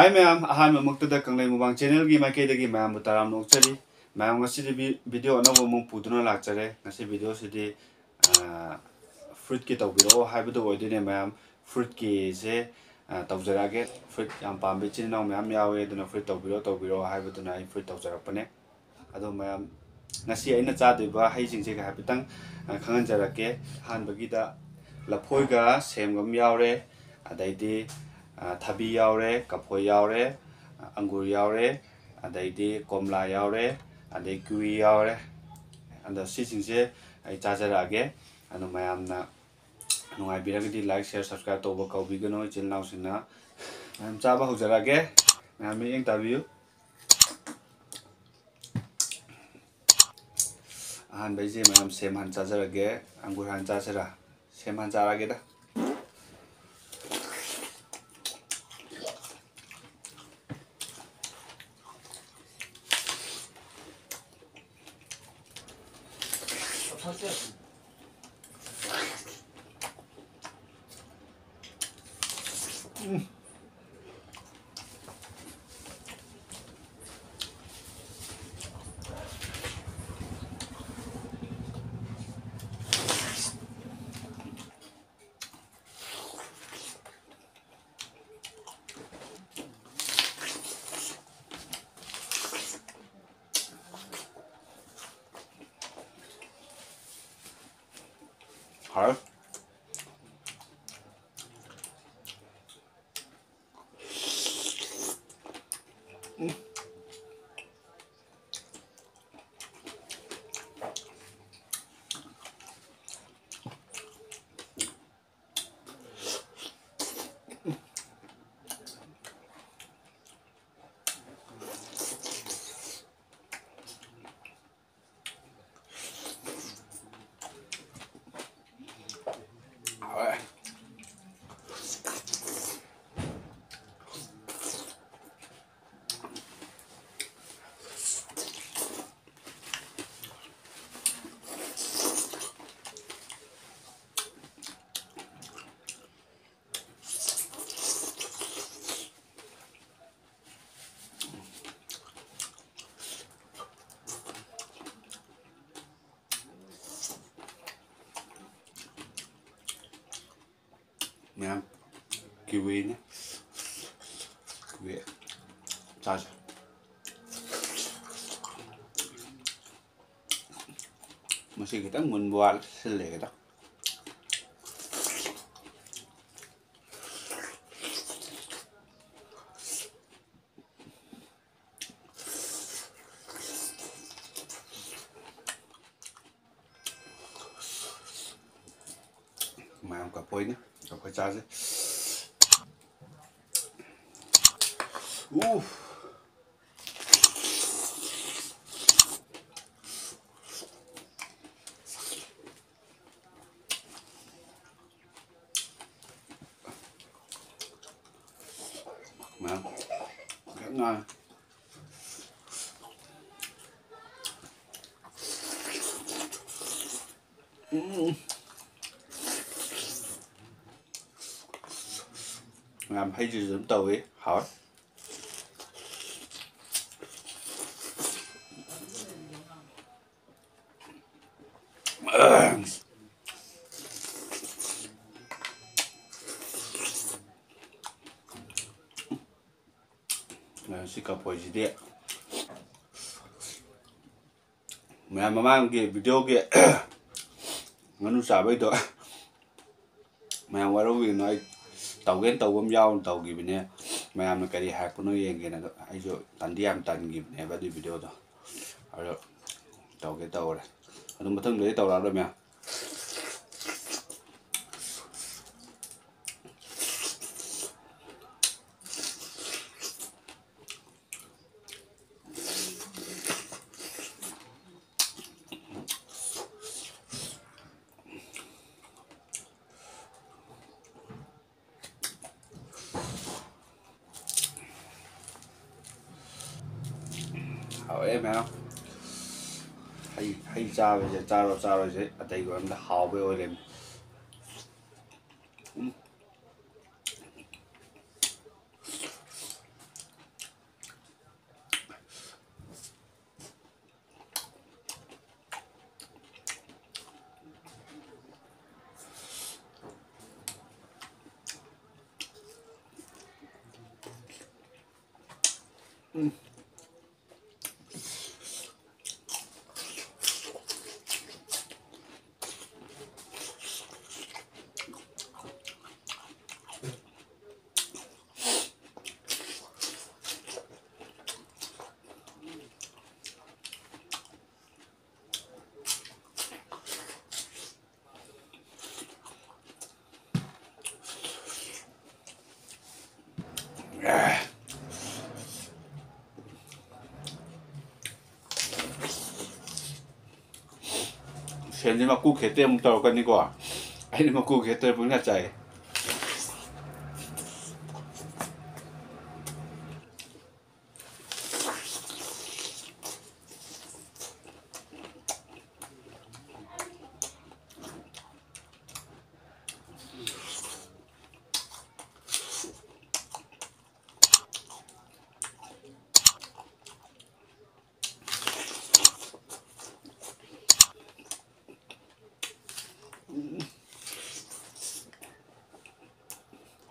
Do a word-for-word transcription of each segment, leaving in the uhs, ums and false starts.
ꯍꯥꯏ ꯃꯌꯥꯝ, ꯑꯍꯥꯟꯕꯃꯛꯇꯗ ꯀꯪꯂꯩ ꯃꯨꯛꯕꯥꯡ ꯆꯦꯅꯦꯜꯒꯤ ꯃꯥꯏꯀꯩꯗꯒꯤ ꯃꯌꯥꯝꯕꯨ ꯇꯔꯥꯝꯅ ꯑꯣꯛꯆꯔꯤ꯫ ꯃꯌꯥꯝ, ꯉꯁꯤꯗꯤ ꯚꯤ-, ꯚꯤꯗꯤꯑꯣ ꯑꯅꯧꯕ ꯑꯃꯨꯛ ꯄꯨꯗꯨꯅ ꯂꯥꯛꯆꯔꯦ꯫ ꯉꯁꯤ ꯚꯤꯗꯤꯑꯣꯁꯤꯗꯤ, ꯑꯥ, ꯐ꯭ꯔꯨꯏꯠꯀꯤ ꯇꯧꯕꯤꯔꯛꯑꯣ ꯍꯥꯏꯕꯗꯨ ꯑꯣꯏꯗꯣꯏꯅꯦ ꯃꯌꯥꯝ꯫ ꯐ꯭ꯔꯨꯏꯠꯀꯤꯁꯦ, ꯑꯥ, ꯇꯧꯖꯔꯛꯑꯒꯦ꯫ ꯐ꯭ꯔꯨꯏꯠ ꯌꯥꯝ ꯄꯥꯝꯕ ꯏꯆꯤꯟ ꯏꯅꯥꯎ ꯃꯌꯥꯝ ꯌꯥꯎꯋꯦ, ꯑꯗꯨꯅ ꯐ꯭ꯔꯨꯏꯠ ꯇꯧꯕꯤꯔꯛꯑꯣ, ꯇꯧꯕꯤꯔꯛꯑꯣ ꯍꯥꯏꯕꯗꯨꯅ ꯑꯩ ꯐ꯭ꯔꯨꯏꯠ ꯇꯧꯖꯔꯛꯄꯅꯦ꯫ ꯑꯗꯣ ꯃꯌꯥꯝ, ꯉꯁꯤ ꯑꯩꯅ ꯆꯥꯗꯣꯏꯕ ꯍꯩꯁꯤꯡꯁꯦ ꯍꯥꯏꯐꯦꯠꯇꯪ, ꯑ, ꯈꯪꯍꯟꯖꯔꯛꯀꯦ꯫ ꯑꯍꯥꯟꯕꯒꯤꯗ ꯂꯐꯣꯏꯒ ꯁꯦꯝꯒ ꯑꯃ ꯌꯥꯎꯔꯦ, ꯑꯗꯩꯗꯤ, ꯑ, ꯊꯕꯤ ꯌꯥꯎꯔꯦ, ꯀꯐꯣꯏ ꯌꯥꯎꯔꯦ, ꯑ, ꯑꯪꯒꯨꯔ ꯌꯥꯎꯔꯦ, ꯑꯗꯩꯗꯤ ꯀꯣꯝꯂꯥ ꯌꯥꯎꯔꯦ, ꯑꯗꯩ ꯀꯤꯋꯤ ꯌꯥꯎꯔꯦ꯫ ꯑꯗꯣ ꯁꯤꯁꯤꯡꯁꯦ ꯑꯩ ꯆꯥꯖꯔꯛꯑꯒꯦ꯫ ꯑꯗꯣ ꯃꯌꯥꯝꯅ ꯅꯨꯡꯉꯥꯏꯕꯤꯔꯒꯗꯤ like, share, subscribe ꯇꯧꯕ ꯀꯥꯎꯕꯤꯒꯅꯨ ꯏꯆꯤꯜ ꯏꯅꯥꯎꯁꯤꯡꯅ꯫ ꯃꯌꯥꯝ ꯆꯥꯕ ꯍꯧꯖꯔꯛꯑꯒꯦ꯫ ꯃꯌꯥꯝ ꯃꯤꯠꯌꯦꯡ ꯇꯥꯕꯤꯌꯨ꯫ ꯑꯍꯥꯟꯕꯩꯁꯦ ꯃꯌꯥꯝ ꯁꯦꯝ ꯍꯥꯟꯅ ꯆꯥꯖꯔꯒꯦ꯫ ꯑꯪꯒꯨꯔ ꯍꯥꯟꯅ ꯆꯥꯁꯤꯔꯥ? ꯁꯦꯝ ꯍꯥꯟꯅ ꯆꯥꯔꯒꯦꯗ꯫ ꯍꯥꯎꯋꯦ꯫ ꯃꯌꯥꯝ, ꯀꯤꯋꯤꯅꯦ꯫ ꯀꯤꯋꯤ ꯆꯥꯁꯦ꯫ ꯃꯁꯤ ꯈꯤꯇꯪ ꯃꯨꯟꯕ ꯋꯥꯠꯂꯦ, ꯁꯤꯜꯂꯦ ꯈꯤꯇꯪ꯫ ꯃꯌꯥꯝ ꯀꯐꯣꯏꯅꯦ, ꯀꯐꯣꯏ ꯆꯥꯁꯦ꯫ ꯎꯐ꯫ ꯃꯌꯥꯝ ꯌꯥꯝ ꯉꯥꯡꯉꯦ꯫ ꯎꯝ꯫ ꯃꯌꯥꯝ ꯍꯩꯁꯤꯁꯨ ꯑꯗꯨꯝ ꯇꯧꯏ, ꯍꯥꯎꯋꯦ꯫ ꯁꯤ ꯀꯐꯣꯏꯁꯤꯗꯤ ꯃꯌꯥꯝ ꯃꯃꯥꯡꯒꯤ ꯚꯤꯗꯤꯑꯣꯒꯤ ꯉꯥꯅꯨ ꯆꯥꯕꯩꯗꯣ ꯃꯌꯥꯝ ꯋꯥꯔꯧꯕꯤꯒꯅꯨ, ꯑꯩ ꯇꯧꯒꯦꯅ ꯇꯧꯕ ꯑꯃ ꯌꯥꯎꯅ ꯇꯧꯈꯤꯕꯅꯦ꯫ ꯃꯌꯥꯝꯅ ꯀꯔꯤ ꯍꯥꯏꯔꯛꯄꯅꯣ ꯌꯦꯡꯒꯦꯅ꯫ ꯑꯗꯣ ꯑꯩꯁꯨ ꯇꯟꯗꯤ ꯌꯥꯝ ꯇꯟꯈꯤꯕꯅꯦꯕ ꯑꯗꯨꯏ ꯚꯤꯗꯤꯑꯣꯗꯣ꯫ ꯑꯗꯣ ꯇꯧꯒꯦ ꯇꯧꯔꯦ꯫ ꯑꯗꯨ ꯃꯊꯪꯗꯗꯤ ꯇꯧꯔꯛꯑꯔꯣꯏ ꯃꯌꯥꯝ꯫ ꯍꯥꯎꯋꯦ ꯃꯌꯥꯝ꯫ ꯍꯩ, ꯍꯩ ꯆꯥꯕꯁꯦ, ꯆꯥꯔꯣ ꯆꯥꯔꯣꯁꯦ ꯑꯇꯩꯒ ꯑꯝꯇ ꯍꯥꯎꯕꯩ ꯑꯣꯏ ꯂꯩꯔꯝꯃꯦ꯫ ꯎꯝ꯫ ꯁꯦꯟꯁꯦ ꯃꯀꯨ ꯈꯦꯠꯇꯦ ꯑꯃꯨꯛ ꯇꯧꯔꯛꯀꯅꯤꯀꯣ꯫ ꯑꯩꯅ ꯃꯀꯨ ꯈꯦꯠꯇ꯭ꯔꯦ ꯄꯨꯟꯅ ꯆꯥꯏ꯫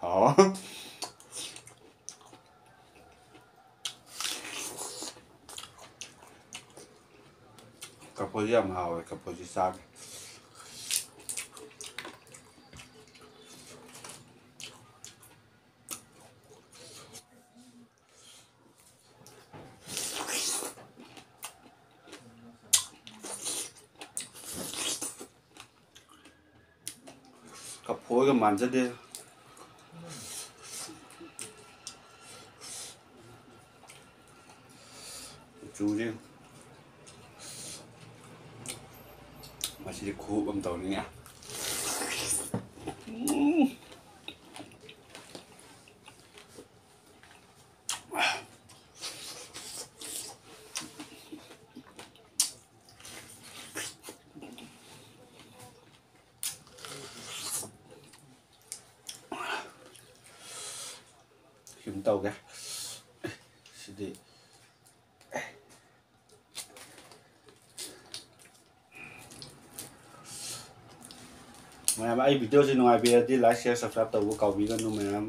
ꯍꯥꯎ꯫ ꯀꯐꯣꯏꯁꯦ ꯌꯥꯝ ꯍꯥꯎꯋꯦ, ꯀꯐꯣꯏꯁꯦ ꯆꯥꯒꯦ꯫ ꯀꯐꯣꯏꯒ ꯃꯥꯟꯖꯗꯦ꯫ ꯆꯨꯁꯦ꯫ ꯃꯁꯤꯗꯤ ꯈꯨꯍꯨꯞ ꯑꯃ ꯇꯧꯅꯤꯡꯉꯦ꯫ ꯎꯝ꯫ ꯁꯨꯝ ꯇꯧꯒꯦ꯫ ꯁꯤꯗꯤ ꯃꯌꯥꯝ, ꯑꯩ video ꯁꯤ ꯅꯨꯡꯉꯥꯏꯕꯤꯔꯗꯤ like, share, subscribe ꯇꯧꯕ ꯀꯥꯎꯕꯤꯒꯅꯨ ꯃꯌꯥꯝ꯫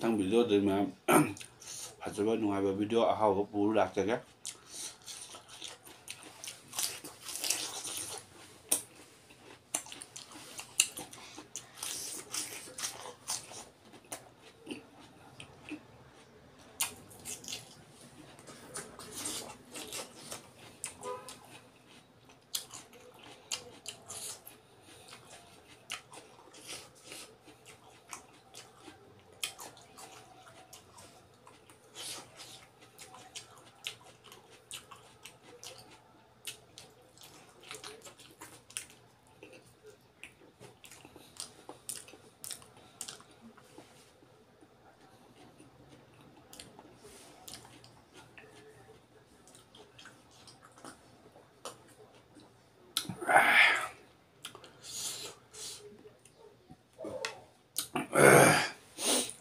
ꯃꯊꯪ video ꯗ ꯃꯌꯥꯝ ꯐꯖꯕ ꯅꯨꯡꯉꯥꯏꯕ video ꯑꯍꯥꯎꯕ ꯄꯨꯔ ꯂꯥꯛꯆꯒꯦ꯫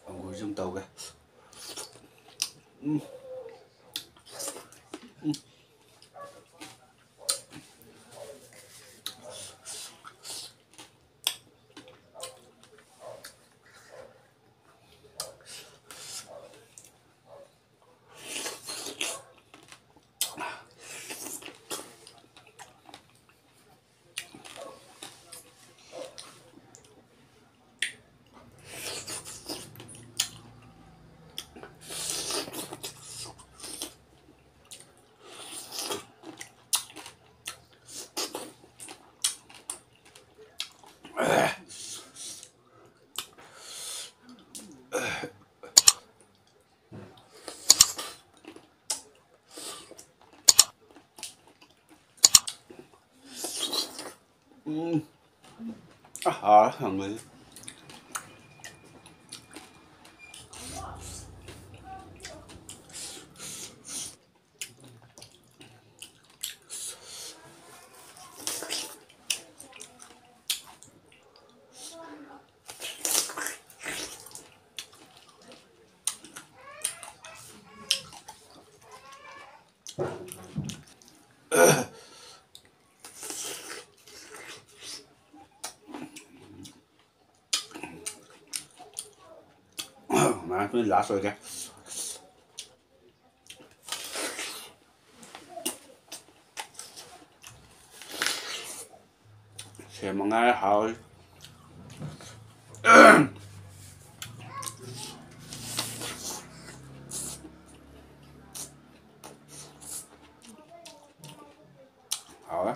ꯑꯪꯒꯨꯔꯁꯨ ꯑꯗꯨꯝ ꯇꯧꯒꯦ꯫ ꯎꯝ꯫ ꯎꯝ꯫ ꯎꯝ꯫ ꯑꯥ, ꯍꯥꯎꯔꯦ, ꯍꯪꯒꯣꯏꯗ꯭ꯔꯦ꯫ ꯃꯥ ꯂꯥꯁ ꯑꯣꯏꯒꯦ꯫ ꯁꯦꯝ ꯃꯉꯥꯏ ꯍꯥꯎꯏ꯫ ꯍꯥꯎꯋꯦ꯫